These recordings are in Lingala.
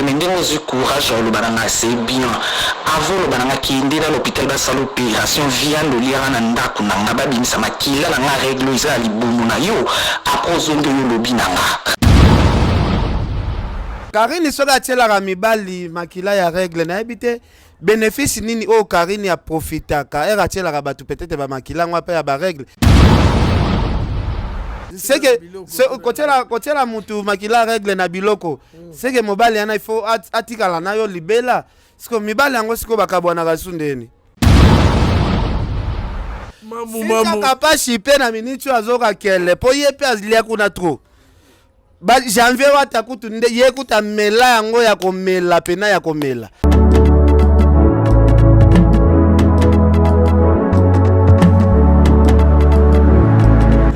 Mais ndenge ozui courage ya koloba na nga c'est bien. Avant oloba na nga kende na l'hopital basala operation viande oliaka na ndaku na nga babimisa makila na nga regle oyo eza na libumu na yo après ozongi oye olobi na nga. Carine soki atielaka mibali makila ya regle nayebi te benefice nini oyo Carine a profitaka heure atielaka batu peut-être ba makila yango pe ya ba regle seke kotiela kotiela mutu makila regle na biloko mm. seke mobali yana il faut atikala na yo libela siko mibali yango siko bakabwanaka su ndeni kaka pashi mpe na miniti oyo azoka kele mpo ye mpe alia kuna trop Ba janvier wata kutu nde ye kutu amela yango ya komela pena ya komela.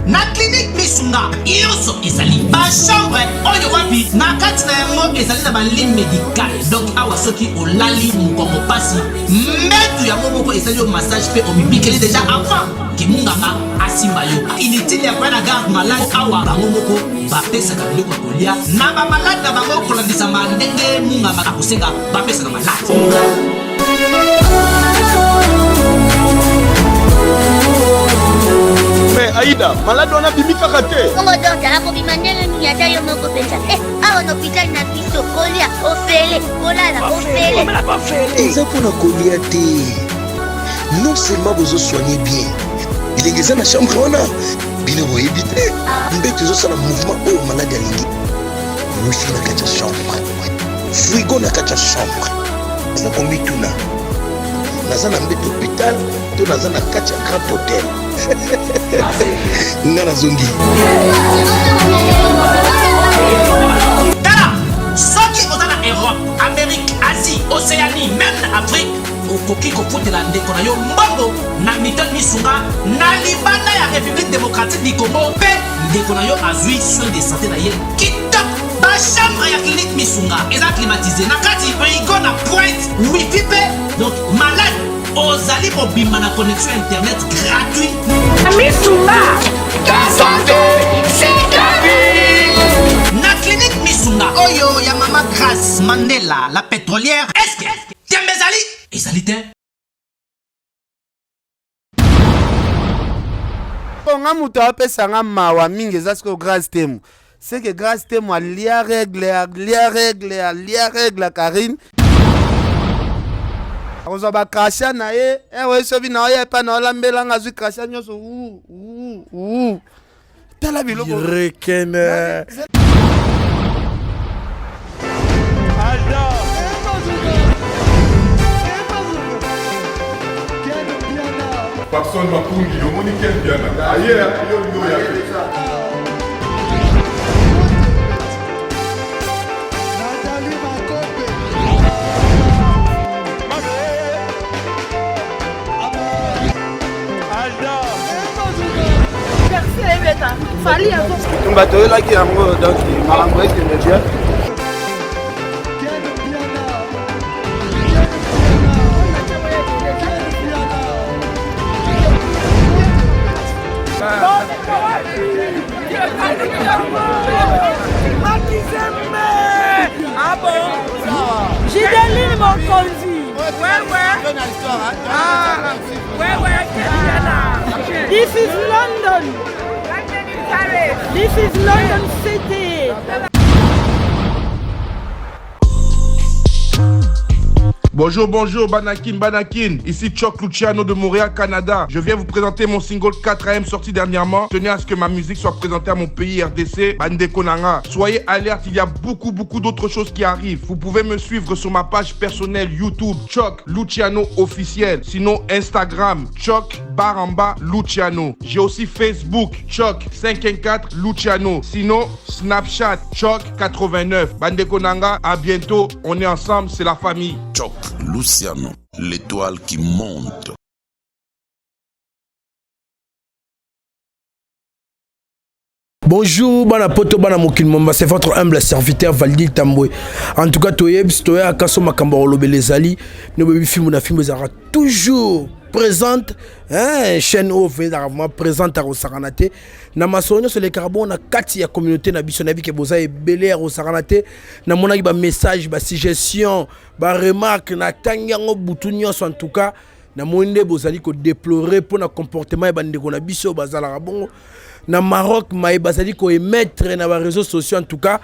Na clinique Misunga nyonso ezali ba chambre oyo wapi na kati na yango ezali na ba lit medical donc awa soki olali mokongo pasi mbetu yango moko esali yo massage mpe omibikeli deja avant ke munganga asimba yo inutile ya koya na garde malade awa bango moko bapesaka biloko ya kolia na bamalade na bango kolandisama ndenge munganga akosenga bapesa na malade. Mais Aïda, malade wana abimi kaka te. Bongo docteur akobima ndenge nini ata yo moko mpenza? Eh, awa na hôpital na biso kolia ofele, kolala ofele. Eza pona kolia te. Non seulement bozo soigner bien, bilenge eza na chambre wana bino boyebi te mbeto ezosala mouvement oyo malade alingi wifi na kati ya chambre frigo na kati ya chambre naza komituna naza na mbeto hôpital to naza na kati ya grand hotel nga nazongi tala soki oza na europe amérique asie océanie meme na afrique okoki kofutela ndeko na yo mbongo na mito misunga na libanda ya république démocratique du congo mpe ndeko na yo azwi soin de santé na ye kitoko bachambre ya clinique misunga eza climatise na kati frigo na pointe wifi mpe donc malade ozali kobima na connexion internet gratuit misunga ta santé c'est ta vie na clinique misunga oyo ya mama grace mandela la pétrolière eske tembe ezali ezali te Po nga moto apesa nga mawa mingi eza sikoyo Grace Temo. C'est que Grace Temo alia règle, alia règle, alia règle ya Carine. Akozwa ba crachat na ye, eh oye sobi na oye epa na olambela nga azwi crachat nyonso wu wu wu. Tala biloko. Rekene. Papson Makungi, omoni Ken Mpiana aye yo olingi oya te. Bitumba toyelaki yango donc makambo ekende bien. Gideline Mokonzi. Ouais, ouais. Ah, ouais, ouais. This is London. This is London City. Bonjour, bonjour, Banakin, Banakin. Ici Chuck Luciano de Montréal, Canada. Je viens vous présenter mon single 4AM sorti dernièrement. Tenez à ce que ma musique soit présentée à mon pays RDC, Bandeko Nanga. Soyez alerte, il y a beaucoup, beaucoup d'autres choses qui arrivent. Vous pouvez me suivre sur ma page personnelle YouTube, Chuck Luciano officiel. Sinon, Instagram, Chuck barre en bas Luciano. J'ai aussi Facebook, Chuck 514 Luciano. Sinon, Snapchat, Chuck 89. Bandeko Nanga, à bientôt. On est ensemble, c'est la famille. Chuck Luciano, l'étoile qui monte. Bonjour, bana poto, bana mokili momba, c'est votre humble serviteur Valdil Tambwe. En tout cas, toyebs, toya kaso makambo kolobela ezali, no bebi film na film ezalaka toujours présente, hein, chaîne oyo ezalaka vraiment présente akosakana te. Na masolo nyonso elekaka bongo na kati ya communauté na biso, nayebi ke boza ebele ya kosakana te. Namonaki ba message, ba suggestion, ba remarque, natangi yango butu nyonso. En tout cas namoni nde bozali kodéplorer mpo na comportement ya bandeko na biso oyo bazalaka bongo na Maroc, maye bazali koémettre na baréseaux sociaux. En tout cas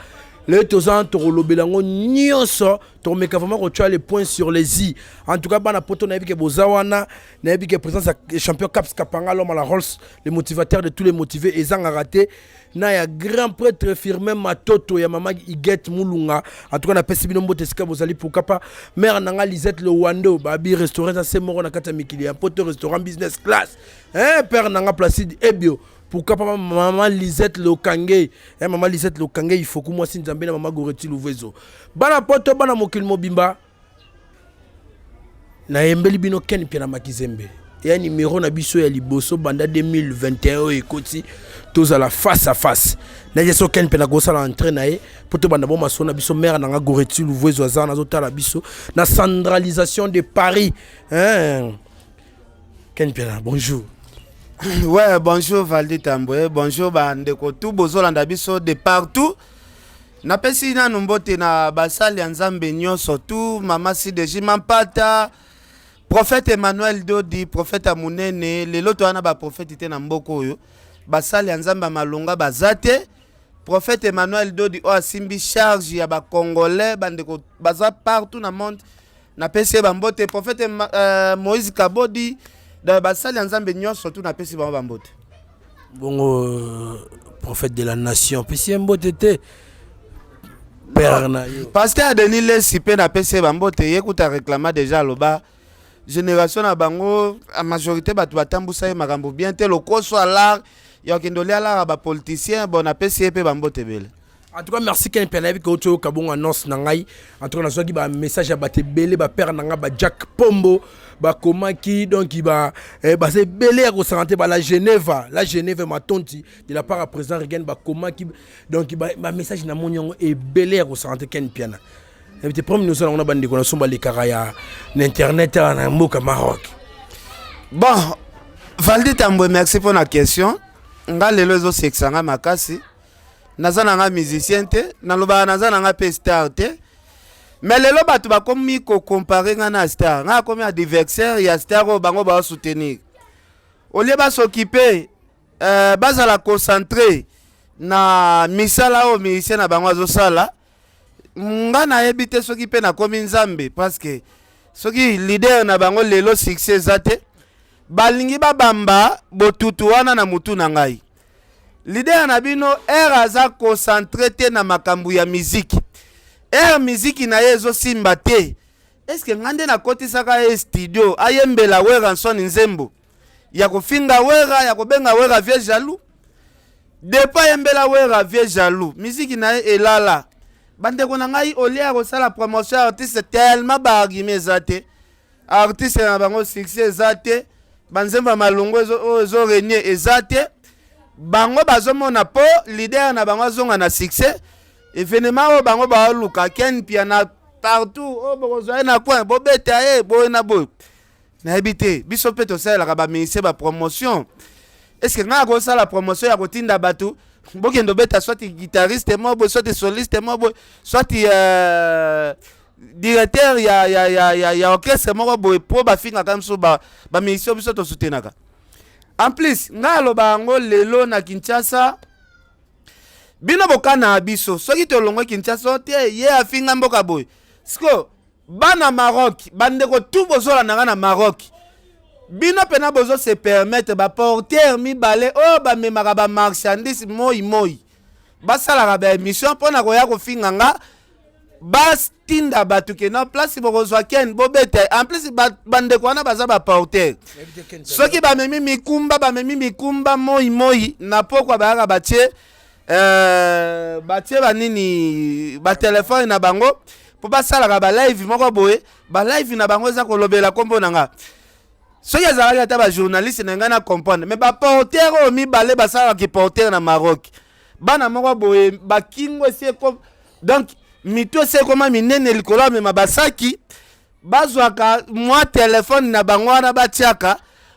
lelo toza tokolobela yango nyonso, tokomeka vraiment kotia les points sur les i. En tout cas bana poto, nayebi ke boza wana, nayebi ke présence ya champion Caps Kapanga, l'homme à la Rolls, le motivateur de tous les motivés, ezangaka te, na ya grand prêtre Firmin Matoto, ya mama Iget Mulunga. En tout cas napesi bino mbote esika bozali. Pourquoi pas mère na nga Lisette Lewando, babi restaurant eza se moko na kati ya mikili ya poto, restaurant business class, hein, père na nga Placide Ebio. Pourquoi pas mama Lisette Lokange, hein, mama Lisette Lokange ifoku mwasi nzambe, na mama Goreti Luvezo. Bana poto, bana mokili mobimba, nayembeli bino Ken Mpiana Makizembe ya numero na biso ya liboso banda 2021 oyo ekoti. Tozala face à face naye so Ken mpe nakosala entrée na ye mpo tobanda bo masolo na biso. Mare nanga Goreti Luvezo aza nazotala biso na centralisation de Paris, hein? Ken Mpiana, bonjour. Ouais, bonjour Valdi Tambwe, bonjour bandeko tout bozolanda biso de partout. Napesi nanu mbote na basali ya Nzambe nyonso tu, mama Sideji Mampata, prophète Emmanuel Dodi, prophète ya monene. Lelo toza na baprophète te na mboka oyo, basali ya Nzambe ya malonga baza te. Prophète Emmanuel Dodi oyo asimbi charge ya bacongolais, bandeko baza partout na monde, napesi ye bambote. Prophète Moïse Kabodi, donc basali ya Nzambe nyonso tu, napesi bango bambote. Bongo prophète de la nation, pesi ye mbote te, père na yo? Pasteur Denis Lesi mpe napesi ye bambote. Ye kuta réclama déjà, aloba génération na bango a majorité bato batambusa ye makambo bien te, lokoso alar ya kokende olia lara bapoliticien. Bon, napesi ye mpe bambote ebele. En tout cas merci Ken Mpiana. Nayebi ke oti oyoka bongo annonce na ngai. En tout cas nazwaki bamessage ya bato ebele, bapère na ngai bajack Pombo bakomaki, donc baza ebele ya kosanga te, bala Geneva, la Genève Matonti, de la part ya président Regan bakomaki. Donc bamessage namoni yango ebele ya kosanga te. Ken Mpiana, nayebi te premier nyonso nango na bandeko na so balekaka ya na internet awa na mboka Maroc. Bon, Valdi Tambwe, merci mpo na question. Nga lelo ezosekisa nga makasi. Naza na nga musicien te, nalobaka naza na nga mpe star te, mais lelo bato bakomi kocomparer nga na star. Nga akomi adversaire ya star oyo bango baosoutenir. Au lieu bas'occuper, bazala concentré na misala oyo musicien na bango azosala. Nga nayebi te soki mpe nakomi Nzambe, parce que soki leader na bango lelo succès eza te, balingi babamba botutu wana na mutu na ngai. Leader na bino ere aza concentré te na makambo ya miziki, ere miziki na ye ezosimba te. Eske ngai nde nakotisaka ye studio ayembela Werrason nzembo ya kofinga Wera, ya kobenga Wera vieux jaloux? Depuis ayembela Wera vieux jaloux, miziki na ye elala. Bandeko na ngai, au lieu ya kosala promotion ya artiste, tellement baargument eza te, artiste na bango succès eza te, banzembo ya malongo oyo ezorégner eza te, bango bazomona mpo leader na bango azonga na succès. Événement oyo bango baoluka Ken Mpiana partout oyo bokozwa ye na coin, bobeta ye boye na boye. Nayebi te, biso mpe tosalelaka baministère bapromotion. Est ce que ngai akosala promotion ya kotinda bato bokende obeta soit guitariste moko boye, soit soliste moko boye, soit directeur ya orchestre moko boye, mpo bafingaka biso bamusicien biso tosutenaka? En plus ngai aloba yango lelo na Kinshasa, bino bokana biso soki tolongwe Kinshasa te, ye afinga mboka boye. Siko bana Maroc, bandeko tu bozolanda nga na Maroc, bino mpena bozose permettre baporteur mibale oyo bamemaka bamarchandise moi moi, basalaka baémission mpo na koya kofinga nga, batinda bato ke na place bokozwa Ken bobeta. En plus bandeko wana baza baporteur, soki bamemi mikumba, bamemi mikumba moi moi na pokwa, bayaka batie batie banini, batelefone na bango mpo basalaka balive moko boye. Balive na bango eza kolobela nkombo na nga. Soki ezalaki ata bajournaliste na ngai na comprendre, mais baporteur oyo mibale basalaka porteur na Maroc, bana moko boye bakingo esi donc mito esi ekoma minene likolo amema basaki, bazwaka mwa telefone na bango wana batiaka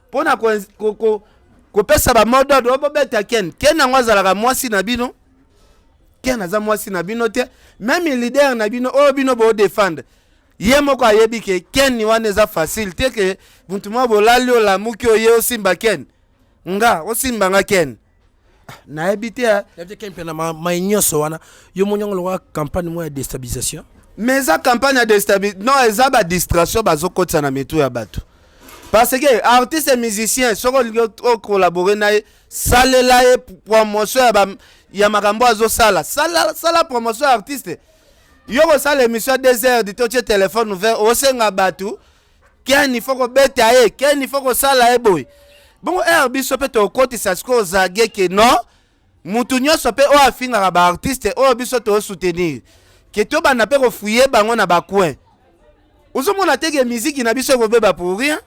mpona ko Kopesa ba mot d'ordre bobeta Ken. Ken yango azalaka mwasi na bino. Ken aza mwasi na bino te. Meme leader na bino oyo bino bo défendre. Ye moko ayebi ke Ken wana eza facile te ke mutu moko bolali olamuki oye osimba Ken. Nga osimba nga Ken. Ah, nayebi te. Eh. Nayebi te Ken mpe na mai nyonso wana yo moni yango lokola campagne moko ya déstabilisation. Mais eza campagne ya déstabilisation. Non, eza ba distraction bazokotisa na mitu ya bato. Parce que artiste et musicien soki olingi ocollabore na ye salela ye promotion ya, ba, ya makambo azosala sala, sala promotion ya artiste yo kosala émission ya 2 heures dite otie téléphone ouvert osenga bato ken il faut kobeta ye ken il faut kosala ye boye bongo heure biso mpe tokotisa sikoyo zage ke non mutu nyonso mpe oyo afingaka baartiste oyo biso tosoutenir ke tobanda mpe kofuye bango na bacoin ozomona te ke miziki na biso ekobeba pour rien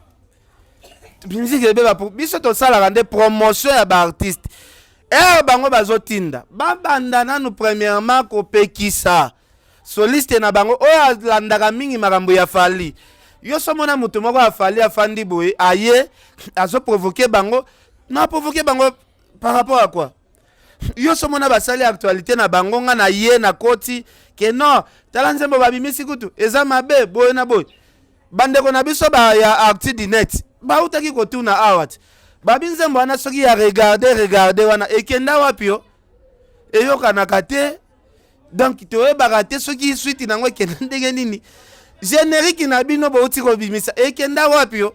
miziki ebeba pour biso tosalaka nde promotion ya baartiste ere bango bazotinda babanda nanu premièrement kopekisa soliste na bango oyo alandaka mingi makambo ya Fally yo so mona moto moko ya Fally afandi boye aye azoprovoke bango na provoke bango par rapport à quoi yo so mona basali actualité na bango nga na ye na koti ke non tala nzembo babimisi kutu eza mabe boye na boye bandeko na biso ba ya actu du net bautaki kotuna awa ti babi nzembo wana soki ya regarde regarde wana ekenda wapi yo eyokanaka te donc toyebaka te soki suite nango ekenda ndenge nini générique na bino bouti kobimisa ekenda wapi yo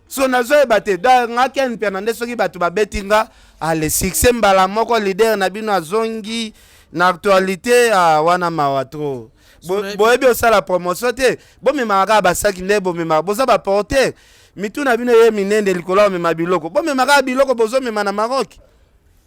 so nazoyeba te da nga ken mpiana nde soki bato babeti nga ale succès mbala moko leader na bino azongi na actualité ah, wana mawa trop boyebi osala promotion te bomemaka kaka basaki nde bomemaka boza baporter mitu na bino eye minene likolo ya komema biloko bomema kaka biloko bozomema na maroc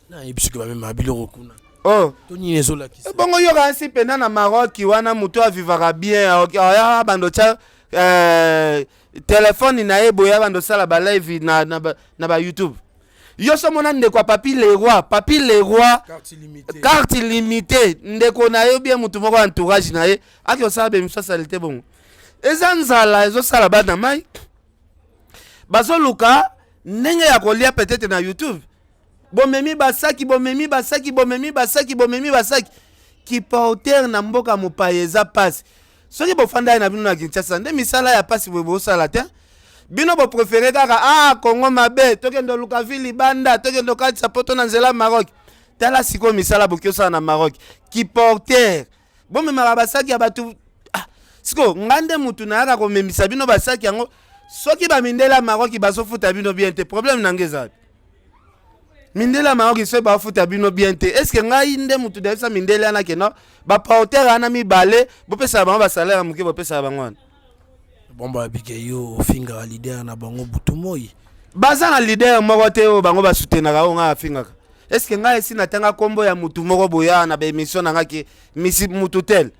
nayebi soki bamema biloko kuna oh. to nini ezolakisa eh, bongo yoka nsi mpenza na maroc wana moto avivaka bien aya bando tya eh, telefone na ye boye abanda osala ba live na, na, ba, na ba youtube yo so mona ndeko ya papi leroy papi leroy carte limité ndeko na ye bien motu moko entourage na ye ake osala bemission salite bongo eza nzala ezosala bana mai bazoluka ndenge ya kolia peut-être na youtube Bomemi basaki, bomemi basaki, bomemi basaki, bomemi basaki. Ki porteur na mboka mopaya eza pasi. Soki bofandaki na bino na Kinshasa nde misala ya pasi boye bosala te. Bino bo préféré kaka ah Congo mabe, tokende luka vie libanda, tokende okatisa poto na nzela Maroc. Tala sikoyo misala boki osala na Maroc. Ki porteur bomemaka basaki ya bato ah, sikoyo nga nde mutu nayaka komemisa bino basaki yango soki bamindele ya maroki bazofuta bino bien te problème na nga eza mindele ya maroki soki bafuta bino bien te est ce que ngai nde mutu nayebisa mindele wana ke no baporter wana mibale bopesaka bango basalaire ya moke bopesaka bango wana bon babike yo ofingaka leader na bango butu moi baza na leader moko te oyo bango basutenaka oyo ngai afingaka est ce que ngai esi natanga nkombo ya mutu moko boya na baémission na ngai ke misi mutu tel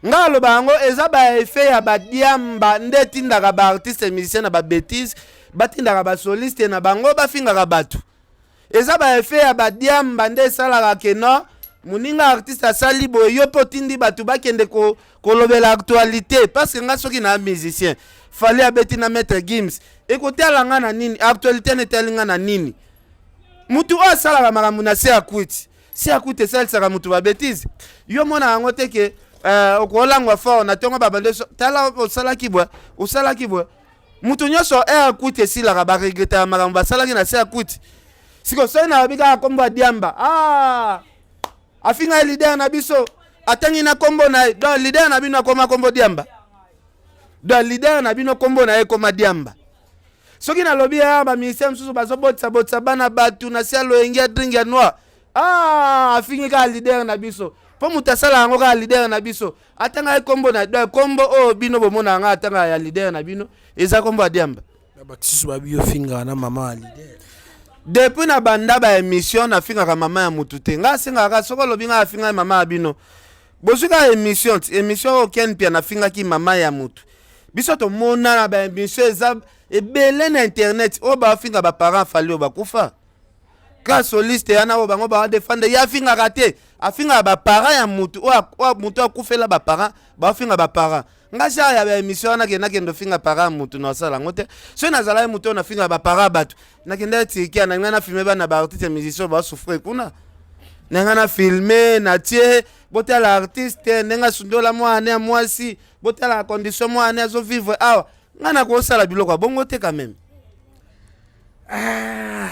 ngai aloba yango eza baeffet ya badiamba nde etindaka baartiste musicien na babétise batindaka basoliste na bango bafingaka bato eza ba effet ya badiamba nde esalaka ke non moninga artiste asali boye yo mpe otindi bato bakende kolobela actualité parce que nga soki na musicien fali abeti na maître gims ekotala nga na nini actualité na etali nga na nini motu oyo asalaka makambo na se ya kwiti se ya kwiti esalisaka motu babetise yo mona yango te ke uh, okolangwa fort na ntongo babande tala osalaki bwe osalaki bwe Mutu nyonso heure kuti esilaka ba regretaka makambo basalaki na se ya kuti. Siko soki nalobi kaka kombo ya Diamba, ah afinga ye leader na biso, atangi na kombo na ye. Donc leader na bino akoma kombo Diamba. Donc leader na bino kombo na ye ekoma Diamba. Soki nalobi ah ba ministère mosusu bazobotisa botisa bana batu na se ya loyenge ya drink ya noir. Ah afingi kaka leader na biso. Po moto asala yango kaka leader na biso. atanga ye kombo na donc kombo oyo bino bomona nga atanga ya leader na bino eza kombo ya diamba na bakisusu babi yo fingaka na mama ya leader depuis na banda ba émission nafingaka mama ya mutu te nga asengaka soki olobi nga afinga mama ya bino bozwi kaka émission ti émission oyo ken mpia nafingaki mama ya mutu biso tomona na ba émission eza ebele na internet oyo bafinga baparent fali oyo bakufa ka soliste yana oyo bango ba defendre ye afingaka te afingaka ba parents ya mutu oyo mutu akufela ba parents bafinga ba parents. Nga genre ya ba émission wana ke nakende ofinga para ya mutu na osala yango te. Soki nazalaki mutu oyo nafinga ba para ya bato, nakendaki Turquie na ngai na filme bana ba artiste ya musicien ba souffrir kuna. Na ngai na filme na tie botala artiste ndenge asundola mwana ya mwasi, botala condition mwana azo vivre awa. Ngai nakosala biloko ya bongo te quand même. Ah,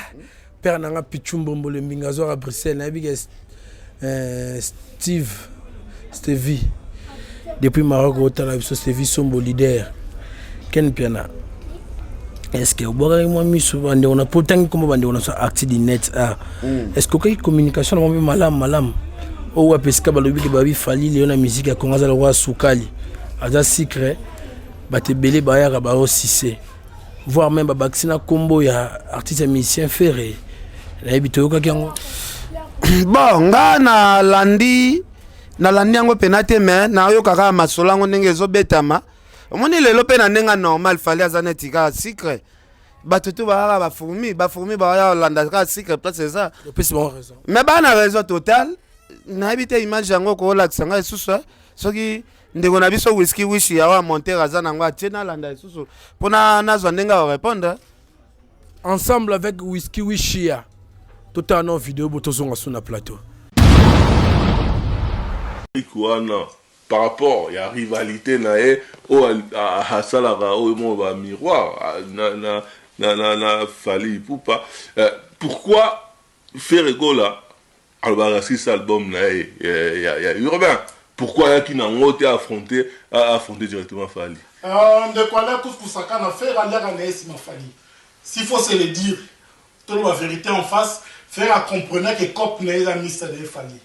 père na nga Pichu Mbombo le mbinga azwaka Bruxelles nayebi ke euh, Steve Stevie depuis Maroc otala biso Stevie Sombo leader Ken Piana est-ce que obwakaki mwa miso bandeko na po otangi nkombo bandeko na so acti du net ah. Mm. Est-ce que okaki communication na bango mpe malamu malamu oyo wapi esika balobi ke babi fali lelo na musique ya Congo aza lokola sukali aza sucre bato ebele bayaka baosise voire même babakisi na nkombo ya artiste ya musicien Ferre nayebi toyokaki yango bon nga nalandi nalandi yango mpena te me nayoka kaka masolo yango ndenge ezobetama omoni lelo mpe na ndenge normal fali aza neti kaka sucre bato tu bakaka bafourmi bafourmi baya kolanda kaka sucre place eza mais baa na raison totale nayebi te image yango koolakisa ngai lisusu eh. soki ndeko na biso whisky wishi ya wa monteur aza nango atie nalanda lisusu mpo nazwa ndenge ya korépondre ensemble avec whisky wishia totala nao video bo tozonga su na plateau wana par rapport ya rivalité na ye oyo asalaka oyo moko ba miroir na, na, na, na, na Fally Ipupa euh, pourquoi Ferre Gola alobaka sisa album na ye ya, ya urbain pourquoi ayaki nango te affronter affronter directement Fally euh, ndeko alia kuskusaka na Ferre aliaka na ye nsima Fally s'il faut se le dire toloba vérité en face Ferre acomprenait que cop na ye eza mista na ye Fally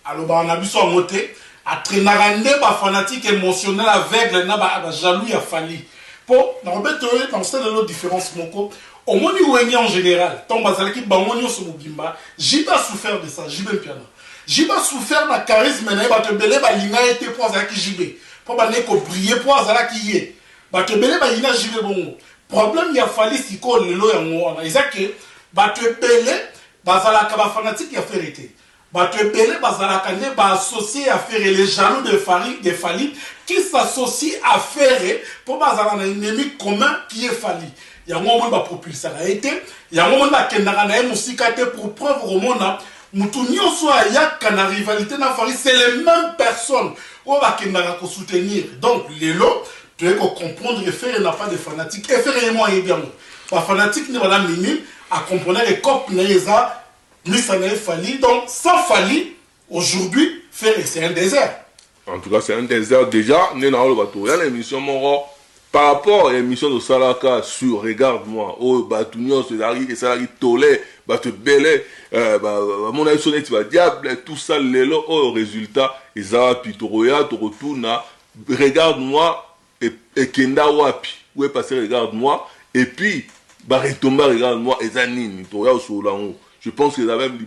Alobaka na biso yango te, a trainaka nde ba fanatiques emotionnels aveugles na ba jaloux ya Fally. Po nakobetela yo, nakosalela yo difference moko, omoni Wenge en general tango bazalaki bango nionso mobimba, JB a souffert de ça, JB Mpiana. JB a souffert na charisme na ye, bato ebele balinga ye te po azalaki JB, po abandaki ko briller po azalaki ye. Bato ebele bayina JB bongo. Problème ya Fally sikoyo lelo yango wana, eza que bato ebele bazalaka ba fanatiques ya Ferre te. Bato ebele bazalaka nde ba associe ya Ferre, les jaloux de Fally, de Fally qui s'associent à Ferre po bazala na ennemi commun qui est Fally. Yango omoni ba propulsaka ye te, yango omoni bakendaka na ye mosika te pour preuve okomona mutu nionso oyo ayaka na rivalite na Fally c'est les mêmes personnes oyo bakendaka ko soutenir. Donc lelo toye ko comprendre que Ferre n'a pas de fanatique et Ferre ye moko ayebi yango. Ba fanatiques nde baza minime, a comprenait que coop na ye eza Misa na ye Fally donc sans Fally aujourd'hui Ferre c'est un désert. En tout cas c'est un désert déjà nde na oloba toya na émission moko par rapport ya émission tosalaka sur regarde moi oyo bato nyonso ezalaki esalaki tole bato ebele euh, bamona biso neti badiable tout ça lelo oyo résultat eza wapi tokoya tokotuna regarde moi ekenda wapi où est passé regarde moi et puis ba retomba regarde moi eza nini toya kosolola yango je pense que eza même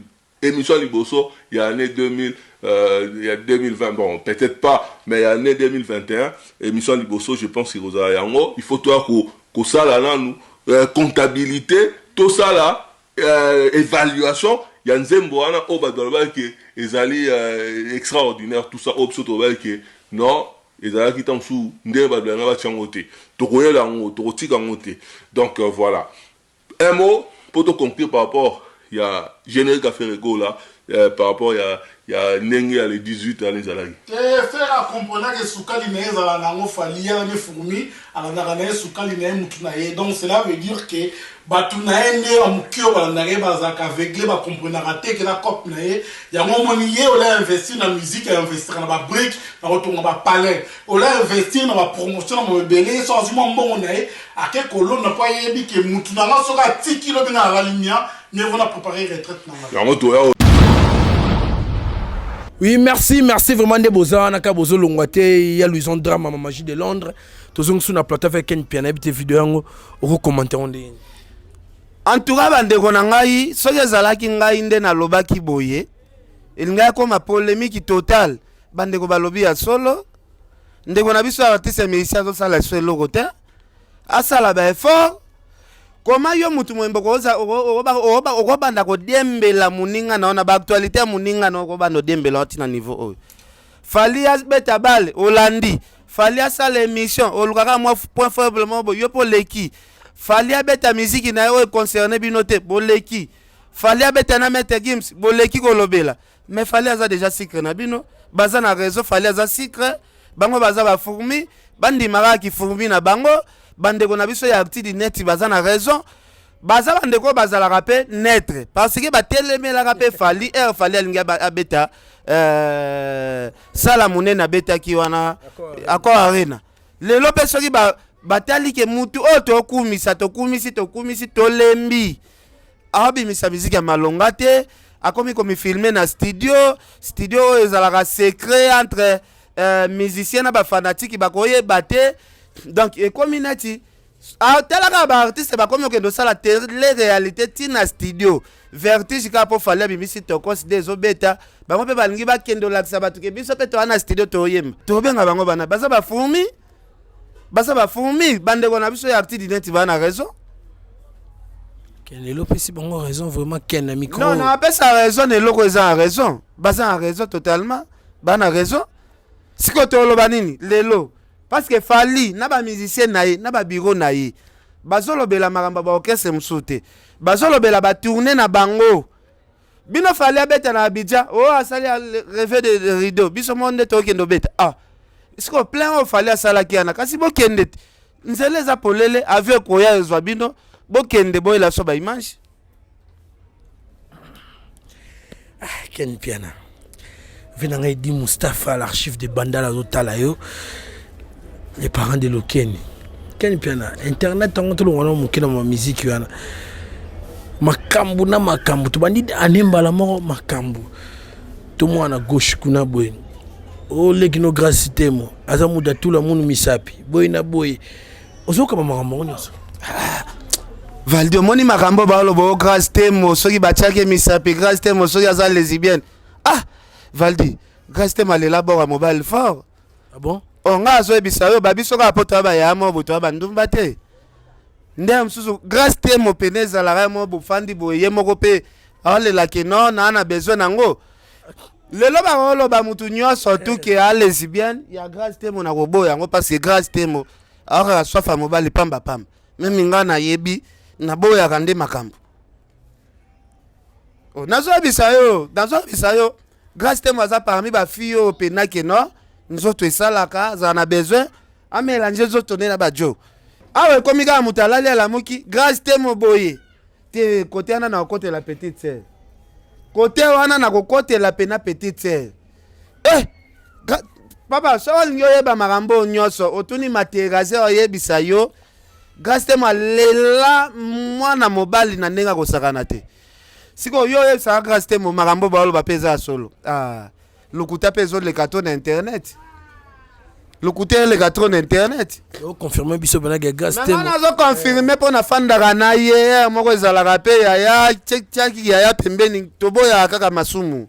émission ya liboso ya année 2000 euh, ya 2020 bon peut-être pas mais ya année 2021 émission ya liboso je pense ekozala yango il faut toya kosala nanu euh, comptabilité tosala euh, évaluation ya nzembo wana oyo bato balobaki ke ezali euh, extraordinaire tout ça oyo biso tolobaki ke non ezalaki ntango mosusu ndenge bato balinga batya yango te tokoyela yango tokotika yango te donc euh, voilà un mot mpo toconclure par rapport ya générique ya Ferre Gola euh, par rapport ya ya ndenge ya le 18 wana ezalaki te Ferre akomprenaka sukali na ye ezala na yango Fally yana nde fourmi alandaka na ye sukali na ye mutu na ye donc cela veut dire que bato na ye nde ya moke oyo balandaka ye bazalaka aveugle bakomprenaka te ke na cope na ye yango omoni ye ola investir na musique ainvestira na babrique na kotonga bapalais ola investir na bapromotion na mobele ye so azwi mwa mbongo na ye ake kolona mpo ayebi ke mutu na nga soki atiki lobi nga alali mia mieux vaut na préparer retraite na nga yango toya Oui, merci, merci vraiment de boza wana ka bozo longwa te ya Louison Drama ma magie de Londres. Tozongi sous na plateau avec Ken Piana bite vidéo yango oko commenter on ndenge. En tout cas bandeko na ngai soki ezalaki ngai nde nalobaki boye elingaki ekoma polémique totale bandeko balobi ya solo ndeko na biso artiste ya musicien azosala biso eloko te asala ba effort koma yo mutu moyembo okobanda kodiembela moninga na yo na baactualité ya moninga na yo okobanda odiembela yo ntina niveau oyo fali abeta bale olandi. Fally asala émission olukaka mwa point faible moko boye yo mpo oleki. Fally abeta miziki na ye oyo concerne bino te boleki. Fally abeta na Maître Gims boleki kolobela. Mais Fally aza déjà sucre na bino, baza na réseau Fally aza sucre, bango baza ba fourmi, bandima kaka ki fourmi na bango, bandeko na biso ya actu net baza na raison. Baza bandeko oyo bazalaka mpe neutre parce que batelemelaka mpe Fally, heure Fally alingi abeta euh, sala monene abetaki wana Accor Arena. Lelo mpe soki batali ke mutu oyo tokumisa tokumisi tokumisi tolembi abimisa miziki ya malonga te akomi komifilme na studio studio oyo ezalaka secret entre euh, musicien na bafanatiki bakoyeba te donc ekomi neti tala kaka baartiste bakomi okende osala tele réalité ti na studio vertige kaka mpo fali abimisi tokos de ezobeta bango mpe balingi bakende olakisa bato ke biso mpe toa na studio toyemba tobenga bango bana baza bafourmi baza bafourmi bandeko na biso ya artiste neti baa na raison Ken lelo opesi bango raison vraiment ken na micro. Non, non, apesa raison na eloko eza na raison. Baza na raison totalement. Ba na raison. Sikoyo toloba nini lelo? Parce que Fally na ba musiciens na ye, na ba bureau na ye, bazolobela makambo ya ba orchestre mosusu te. Bazolobela ba tournée na bango. Bino Fally abeta na Abidjan, oh asali rêve de rideau. Biso mo nde tokende obeta. Ah. Sikoyo plein oyo Fally asalaki wana kasi bokende te. Nzela eza polele, avion ekoya ezwa bino, bokende boyela biso ba image. Ah, Ken Piana. Vie na ngai di Mustapha, l'archive de Bandal azotala yo. Les parents de Lokeni. Ken Piana, internet yango tolongwa na moke na ma musique wana. Makambo na makambo tobandi ane mbala moko makambo. Tomwana gauche kuna boye. Oleki no grâce temo aza mutu atula munu misapi boye na boye ozokaba makambo yango nyonso ah, valdi omoni makambo baoloba o grâce temo soki batiaki misapi grâce temo soki aza lesbienne ah valdi grâce temo alela bor ya mobali fort ah bon o ngai azoyebisa yo babiso kaka mpo toya bayaya mo boye toya bandumba te nde ya mosusu grâce temo pene ezalaka ye mo bofandi boye ye moko mpe aolelaki no naa na besoin nango lelo bakoloba mutu nyonso tu ke a lesbienne ya grâce temo na koboya yango parce que grâce temo akaka soif ya mobali pamba pamba meme nga nayebi naboyaka nde makambo oh, nazoyebisa yo nazoyebisa yo grâce temo aza parmi bafille oyo pena ke no nzoto esalaka azala na besoin amelange nzoto nde na bajo awa ekomi kaka moto alali alamuki grâce temo boye te kote wana nakokotela petite sœur kote wana nakokotela pena petite sœur eh papa soki olingi oyeba makambo oyo nyonso otuni materase oyebisa yo grâce temo alela mwana mobali na ndenge akosakana te sikoyo yo oyebisaka grâce temo makambo baoloba mpe eza ya solo ah. Lokuta pe ezoleka to na internet. Lokuta eleka trop na internet. O confirmer biso pena ke grâce temo. Nga nazo confirmer po nafandaka na ye heure moko ezalaka pe yaya tiaki yaya pembeni toboyaka kaka masumu.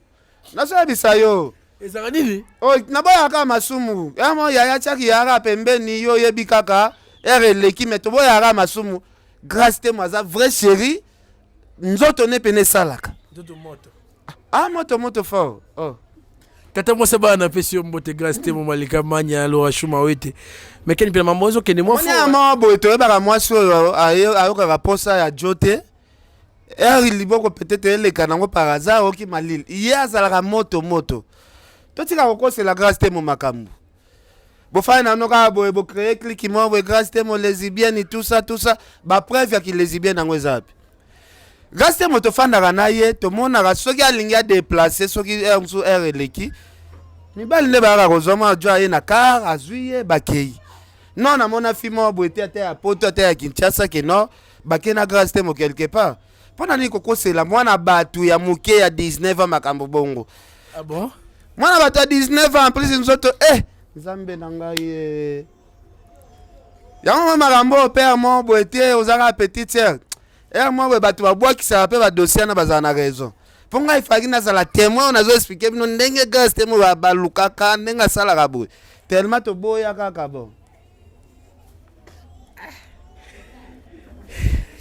Nazoyebisa yo. Ezalaka nini? Oh, naboyaka kaka masumu. Heure moko yaya tiaki yaya kaka pembeni yo oyebi kaka heure eleki mais toboyaka kaka masumu. Grâce temo aza vrai chérie nzoto ne pene esalaka. Nzoto moto. Ah moto moto fort. Oh. Tata mwasi bana napesi yo mbote grâce te momalika manya lora shuma wete mais keni mpena mambo ezokende mwa fort mwa boye toyebaka mwasi oyo ayokaka posa ya jo te ere liboko peut-être eleka nango par hasard oki malili ye azalaka moto moto totika kokosela grâce te mo makambo bofandi na bino kaka boye bocree cliki moko boye grâce temo lesbienne tout ça tout ça bapreuve ya kilesbienne yango eza wapi grâce temo tofandaka na ye tomonaka soki alingi adeplace soki heure mosusu heure eleki mibali nde bayaka kozwa mwa jo aye na car azwi ye bakei non namona fi moko boye te ata ya poto ata ya kinshasa ke non bakei na grâce temo quelque part mpo na nini kokosela mwana bato ya moke ya 19 ans makambo bongo ah bon? mwana bato ya 19 ans en plus nzoto eh nzambe na ngai eh. yango mwa makambo oyo père moko boye te ozalaka petite sœur ere moko boye bato babwakisaka mpe badossier wana bazala na raison mpo ngai efalaki nazala témoin oyo nazo explike bino ndenge grâce te mo balukaka ndenge asalaka boye tellement toboya kaka bon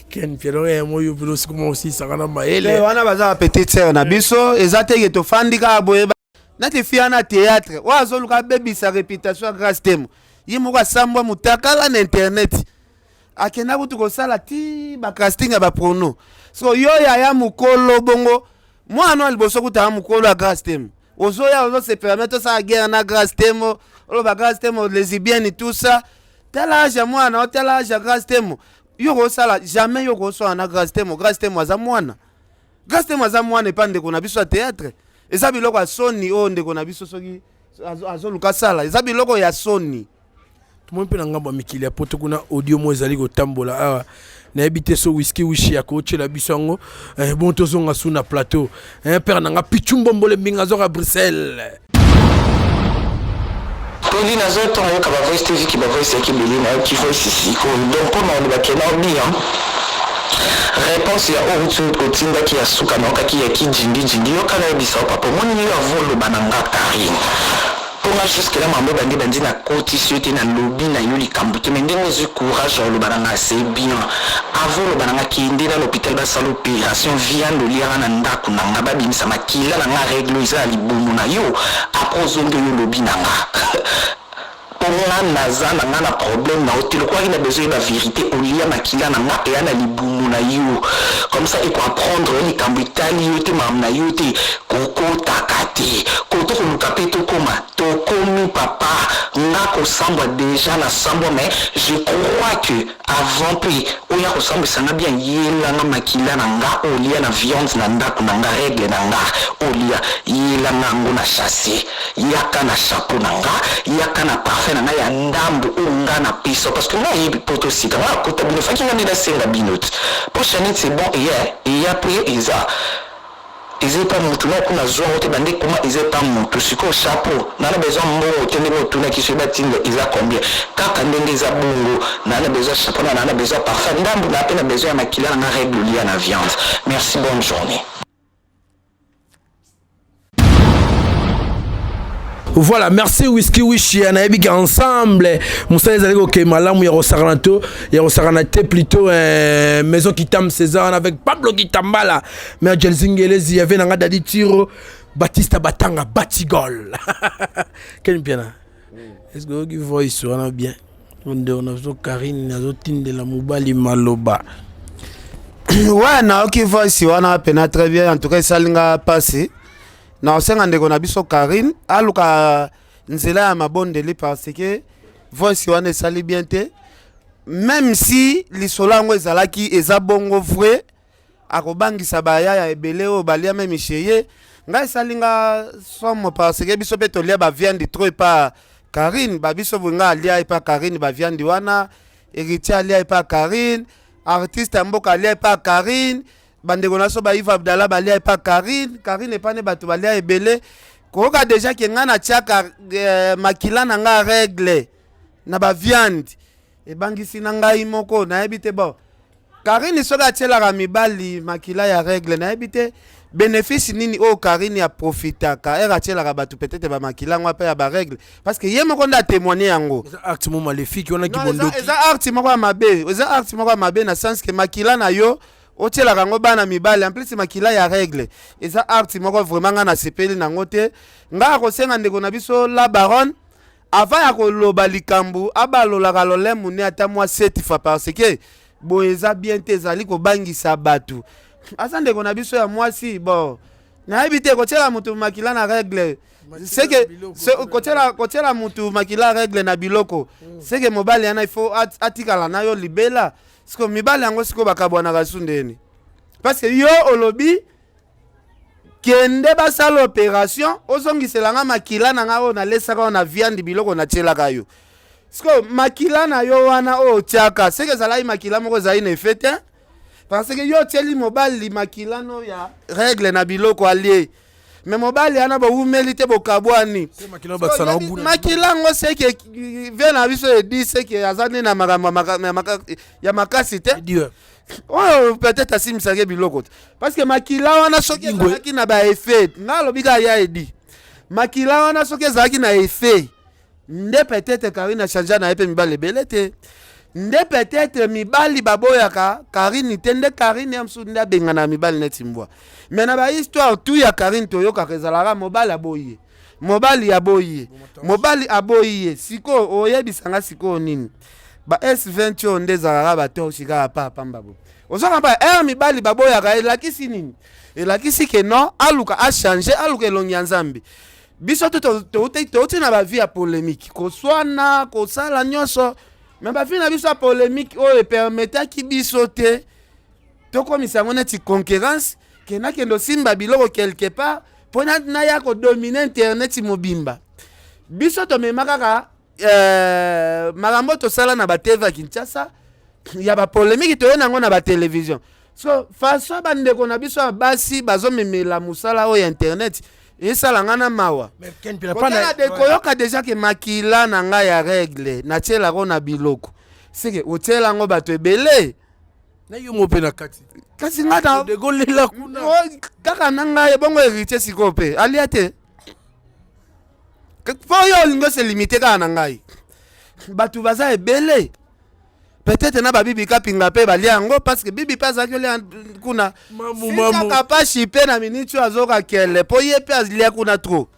ken piano ya moyo bino sikoma osisaka na mayele wana baza ba petite sœur na biso eza te ke tofandi kaka boye neti fia na théâtre oyo azoluka abebisa réputation ya grâce temo. Ye moko asambwa mutakala na internet. Akenda kutu kosala ti ba casting ya ba prono. So yo yaya mukolo bongo mwana wa liboso kuta ya mukolo ya Grace Temo. Ozoya ozo se permettre osala guerre na Grace Temo, oloba Grace Temo lesbienne tout ça. Tala age ya mwana, tala age ya Grace Temo. Yo kosala jamais yo koswana na Grace Temo. Grace Temo aza mwana. Grace Temo aza mwana epa ndeko na biso ya théâtre. Eza biloko ya soni oyo ndeko na biso soki azoluka sala. Eza biloko ya soni. Tomoni mpe na ngambo ya mikili ya poto kuna audio moko ezali kotambola awa nayebi te so whisky wishi ya kotyela biso yango eh, bon tozonga su na plateau eh, père na nga pichu mbombole mbinga azoka bruxelles Toli nazotonga yoka ba voice te viki ba voice yaki ebele nayoki voice sikoyo donc mpo na oloba ke nao bien réponse ya oyo uti otindaki ya suka naokaki ya kijindijindi yoka nayebisa yo papa omoni yo avoloba na nga Karine mpo nga jusque là mambo ebandi bandi nakotisi yo te nalobi na yo likambo te mais ndenge ozwi courage ya koloba na nga c'est bien avant oloba na nga kende na l'hôpital basala opération viande oliaka na ndako na nga babimisa makila na nga règle eza ya libumu na yo après ozongi oyo olobi na nga mpo nga naza na nga na problème na yo te lokwaki na besoin yeba vérité olia makila na nga eya na libumu na yo comme ça ekoapprendre yo likambo etali yo te makambo na yo te kokotaka te koto koluka mpe tokóma tokomi papa nga kosambwa déjà nasambwa mais je crois que avant mpe oya kosambwisa nga bien yelanga makila na nga olia na viande na ndako na nga règle na nga olia yelanga yango na chasse yaka na chapeau na nga yaka na parfum na nga ya ndambo oyo nga na pesa parce que nga ayebi po tosika nga akota bino faki nga nde nasenga bino ti po chanel c'est bon eya eya mpe eza eza epa mutu na kuna zwa yango te bande koma eza epa mutu sikoyo chapeau na na besoin mbongo te ndenge otunaki soki batinda eza combien kaka ndenge eza bongo na na besoin chapeau na na besoin parfum ndambu na pe na besoin ya makila na nga règle olia na viande merci bonne journée. Voilà, merci Whisky Wish nayebi ke ensemble mosala ezali kokende malamu ya kosakana to ya kosakana te plutôt euh, maison Kitam César avec Pablo Kitambala mère Jelzingelezi ya ve nanga Dadi Tiro Batista Batanga Batigol Ken Piana est-ce que oyoki voice wana bien ndeko na biso Karine azotindela mobali maloba ouais nayoki voice wana pena très bien en tout cas esali nga mpasi nakosenga ndeko na biso Karine aluka nzela ya mabondeli parce que voice wana esali bien te même si lisolo yango ezalaki eza bongo vrai akobangisa bayaya ebele oyo balia meme chez ye ngai esali nga somo parce que biso mpe tolia baviande trop epa Karine babiso boye ngai alia epa Karine baviande wana héritier alia epa Karine artiste ya mboka alia epa Karine bandeko na biso ba Yves Abdallah balia epa Karine Karine epa ne bato balia ebele koyoka deja ke ngai natiaka eh, makila na ngai règle na baviande ebangisi na ngai moko nayebi te bon Karine soki atielaka mibali makila ya règle nayebi te bénéfice nini oyo Karine aprofitaka ere atielaka bato peut-être bamakila yango mpe ya barègle parce que ye moko nde atémoigne yango eza acte moko maléfique wana Non, eza kibondoki eza acte moko ya mabe eza acte moko ya mabe na sens ke makila na yo otielaka yango bana mibali en plus makila ya règle eza acte moko vraiment ngai nasepeli nango te ngai akosenga ndeko na biso la baronne avant ya koloba likambo abalolaka lolemu ne ata mwa sept fois parce que boye eza bien te ezali kobangisa bato aza ndeko na biso ya mwasi bon nayebi te kotiela motu makila na règle seke kotiela kotiela motu makila règle na biloko seke mobali wana il faut atikala na yo libela siko mibali yango sikoyo bakabwanaka su ndeni parce que yo olobi kende basala opération ozongisela nga makila na nga oyo nalesaka oyo na viande biloko natielaka yo sikoyo makila na yo wana oyo otiaka seke ezalaki makila moko ezali na effet te parce que yo otieli mobali makila no ya règle na biloko alie me mobali wana bowumeli te bokabwani makila yango seke vie na biso edi seke aza nde na makambo ya makasi te oyo peut-être asimisaki biloko te parce que makila wana soki ezalaki na baeffet nga alobi kaka ya edi makila wana soki ezalaki na effet nde peut-être Karine achange na ye mpe mibali ebele te nde peut-être mibali baboyaka Karine te nde Karine ya mosusu nde abengana mibali neti mbwa mais na bahistoire tu ya Karine toyokaka ezalaka mobali aboyi ye. Mobali aboyi ye, mobali aboyi ye. Sikoyo oyebisa nga sikoyo nini? Ba S20 oyo nde ezalaka ba torche kaka pa pamba bo. Ozoka pa heure mibali baboyaka elakisi nini? Elakisi ke non, aluka a changer, aluka elongi ya Nzambe. Biso to touti na ba vie ya polemique, koswana, kosala nyonso, mais ba vie na biso ya polemique oyo epermetaki biso te tokomisa yango neti concurrence ke nakende osimba biloko quelque part mpo naya kodomine internet mobimba. Biso tomema kaka makambo tosala na batv ya Kinshasa ya bapolemiki, toye nango na batelevizio. So façon bandeko na biso ya basi bazomemela mosala oyo ya internet esala nga na mawa. Kotala de koyoka deja ke makila na ngai ya règle natielako na biloko, seke otiela yango bato ebele na yo mo mpe na kati. Kasi nga na degolela kuna kaka na ngai ebongo héritier sikoyo mpe alia te mpo yo olingi ose limite kaka na ngai. Bato baza ebele, peut-être na babibi kapinga mpe balia yango, parce que bibi mpe azalaki olia kuna. Kaka pashi mpe na miniti oyo azoka kele mpo ye mpe alia kuna trop.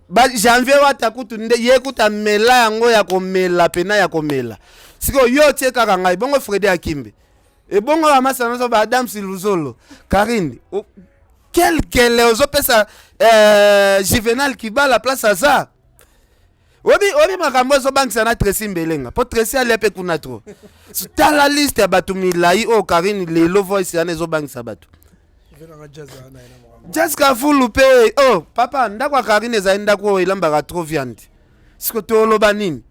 Ba janvier wata kutu nde ye kutu amela yango ya komela pena ya komela. Sikoyo yo otie kaka ngai bongo, Fredi Akimbe ebongo bamasa nyonso, ba Adams Luzolo, Karine quel kele ozopesa Juvenal Kibala place aza obi obi makambo ezobangisa na Tracy Mbelenga mpo Tracy alia mpe kuna trop. Tala liste ya bato milai oyo Karine lelo voice wana ezobangisa bato. Jessica Fulu mpe oh papa, ndako ya Karine ezali ndako oyo elambaka trop viande. Siko toloba nini?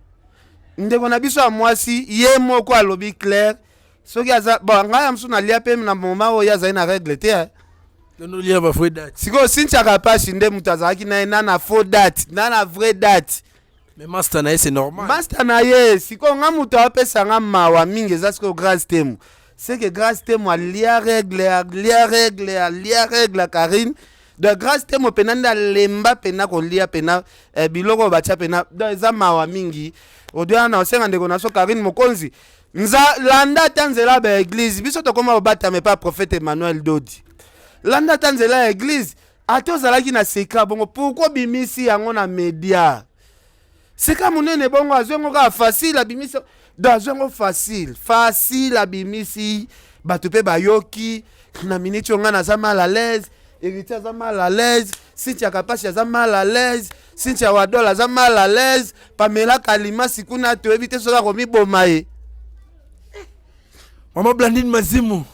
Ndeko na biso ya mwasi ye moko alobi clair, soki aza bon, ngai ya mosusu nalia mpe na moment oyo ye azali na règle te, eh. Tonolia ba faux date. Sikoyo Cynthia Kapashi nde moto azalaki na ye na na faux date na na vrai date. Mais master na ye, c'est normal. Master na ye. Sikoyo nga moto apesa nga mawa mingi eza sikoyo Grâce Temo. C'est que Grâce Temo alia règle, alia règle, alia règle ya Karine. Donc Grâce Temo pena nde alemba pena kolia pena biloko oyo batia pena. Donc eza mawa mingi odio na osenga ndeko na so Karine Mokonzi, nza landa ata nzela ya baeglize. Biso tokóma kobatama epa prophète Emmanuel Dodi. Landa ata nzela ya eglize, ata ozalaki na seka bongo, pourquoi obimisi yango na media? Seka monene bongo azwi yango kaka facile, abimisi. Donc azwi yango facile facile, abimisi, bato mpe bayoki. Na miniti oyo ngai naza mal à l'aise, Héritier aza mal à l'aise, Cynthia Kapashi aza mal à l'aise, Cynthia Wadol aza mal à l'aise, Pamela Kalimasi kuna toyebi te soki akomiboma ye. Mama Blandine Mazimu,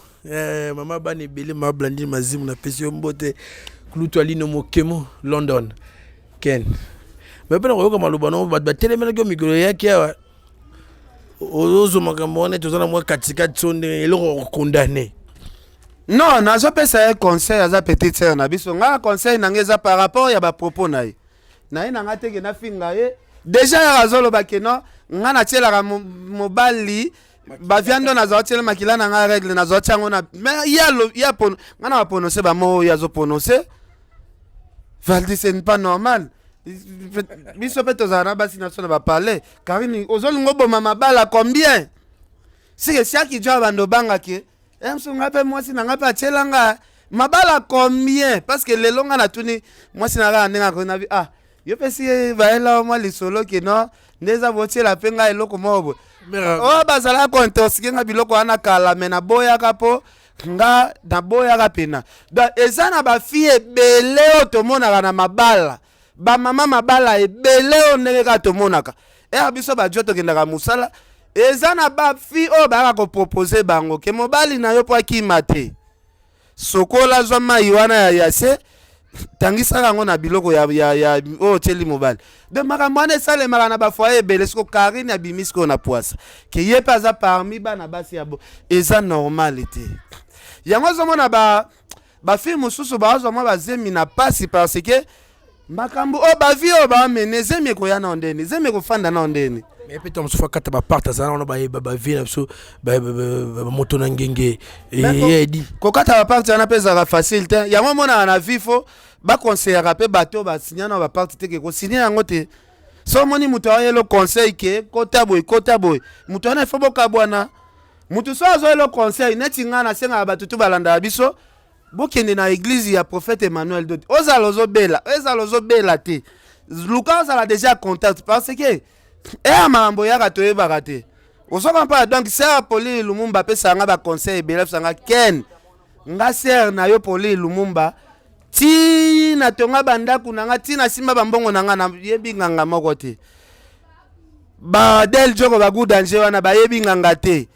mama bana ebele, mama Blandine Mazimu, napesi yo mbote. Kulutu Alino Mokemo London. Ken, me mpe na koyoka maloba nango, bato batelemelaki yo mikolo eyaki awa, ozozwa makambo wana, toza na mwa katikati so ndenge eloko okondane. Non, nazopesa ye conseil, aza petite sœur na biso. Ngai conseil na ngai eza par rapport ya bapropos na ye. Na ye na ngai teke nafinga ye déjà, yaka azoloba ke non, ngai natielaka mobali baviande oyo nazwa tiela makila na ngai règle, nazwa tia yango na mais ye ye ngai na baprononce bamo oyo azoprononce. Valdi, ce n'est pas normal. Biso mpe tozala na basi na biso na bapalais. Karine, ozolinga oboma mabala combien? Sike siaki jo abanda obangaki mosu ngai mpe mwasi na ngai mpe atiela nga mabala combien? Parce que lelo ngai natuni mwasi na kaka ndenge akoki nabi, ah, yo mpe si bayela mwa lisolo ke non, nde eza botiela mpe ngai eloko moko boye oyo bazalaka kointoxike nga biloko wana kala, me naboyaka mpo nga naboyaka pena. Donc eza na bafille ebele oyo tomonaka na mabala, bamama mabala ebele oyo ndenge kaka tomonaka ere biso bajo tokendaka mosala, eza na bafille oyo bayaka kopropose bango ke mobali na yo mpo akima te, sokola, azwa mai wana ya yase, tangisaka yango na biloko ya oyo otieli mobali. Donc makambo wana esalemaka na bafoyer ebele. Siko Karine abimi sikoyo na pwasa ke ye mpe aza parmi bana basi ya bo, eza normal te. Yango ozomona ba bafille mosusu bazwa mwa bazemi na pasi, parce que makambo oyo bavie oyo bamene, zemi ekoya nao ndeni, zemi ekofanda nao ndeni. Mais mpe to mosusu akata baparte, azala wana bayeba bavie na biso, bamoto na ngenge edi. Kokata baparte wana mpe ezalaka facile te. Yango omonaka na vie, fo baconseillaka mpe bato oyo basinya na baparte te ke kosigne yango te. So omoni moto ayelo conseil ke kota boye, kota boye, moto wana ifo bokabwana. Moto so azoyelo conseil neti ngai, nasengaka bato tu balandaka biso, bokende na eglize ya prophète Emmanuel Dodi. Ozala ozobela, ezala ozobela te. Luka ozala déjà contact parce que eya makambo eyaka toyebaka te. Ozo comprendre? Donc sœur Pauline Lumumba apesaka nga ba conseil ebele, apesaka nga Ken, nga sœur na yo Pauline Lumumba ti natonga bandako na nga ti nasimba bambongo na nga nayebi nganga moko te. Ba Del Djoko ba Good Danger wana bayebi nganga te.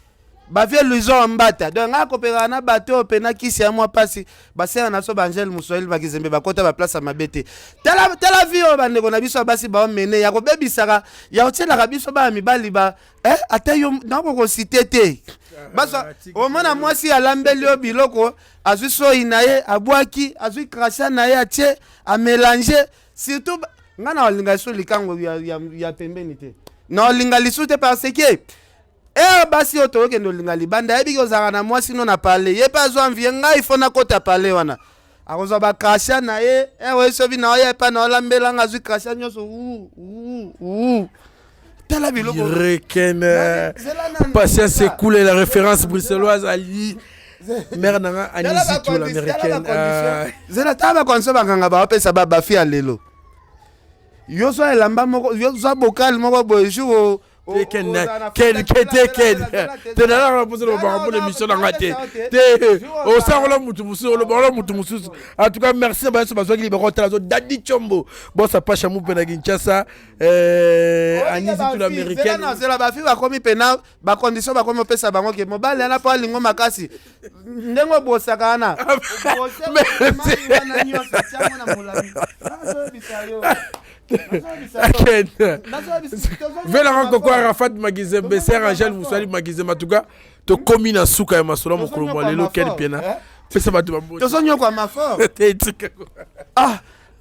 Ba vieux Louison Mbata. Donc nga kopekaka na bato oyo pena kisi ya mwa pasi basera na so ba Angèle Muswahili bakizembe bakota ba place ya mabe te. Tala tala vie oyo bandeko na biso ya basi ba mene ya kobebisaka ya kotielaka biso bana mibali ba eh ata yo nako ko citer te. Baso omona mwasi alambeli yo biloko azwi soyi na ye abwaki azwi crachat na ye atie a mélanger surtout nga na olinga lisusu likango ya, ya, ya pembeni te na olinga lisusu te parce que Eh basi oyo toyokende olinga libanda ayebi ke ozalaka na mwasi no na pale ye mpe azwa envie ngai fo nakota pale wana akozwa bakrasha na ye eh, oye sobi na oya epai na olambela nga azwi krasha nyonso tala biloko Rekene Patience Ekule la référence bruxelloise Ali mère nanga Annie Zitou l'américaine euh. zela tala bakondition banganga bawapesa bafi ya lelo yo zwa elamba moko yo zwa bokale moko boye jour te ken ken ken te ken te nalaka mposa lobaka mpona émission na nga te te osangola motu mosusu olobaka motu mosusu en tout cas merci na banso bazwaki libaka otala zo dadi chombo bosa pasha mupe na kinshasa eh, anisi tout l'américaine zela bafi bakomi mpena bacondition bakomi opesa bango ke mobali wana mpo alingo makasi ndenge obosaka wana wana nyonso tiango na molami Velanga koko Arafat Magizembe, Sœur Angèle Moussali Magizembe, en tout cas, tokomi na suka ya masolo mokolo mwa lelo Ken Piana. Eh? Pesa bato bambote. Tozonyokwama fort. Ah,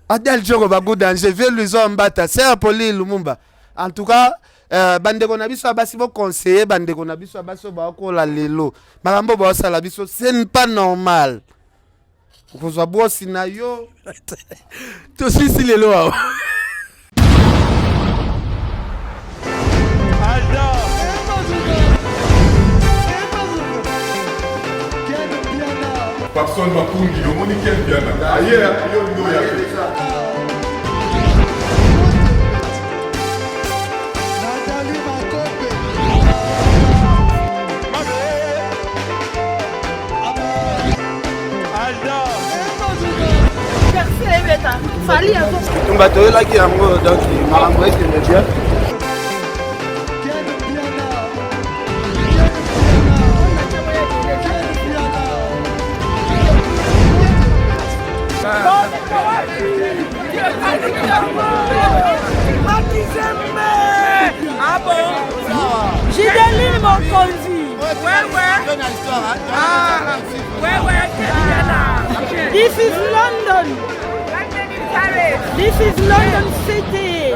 Adèle Djoko Bagou danger, vieux Luison Mbata, Sœur Pauline Lumumba. En tout cas, euh, bandeko na biso ya basi boconseille bandeko na biso ya basi oyo baokola lelo makambo baosala biso ce n'est pas normal okozwa bosi na yo tosisi lelo awa. Papson Makungi, omoni Ken Mpiana aye yo olingi oya te. Bitumba toyelaki yango donc makambo ekende bien. Ah bon? Gideline Mokonzi. Ouais, ouais. Ah. Ouais, ouais, This is London. This is London City.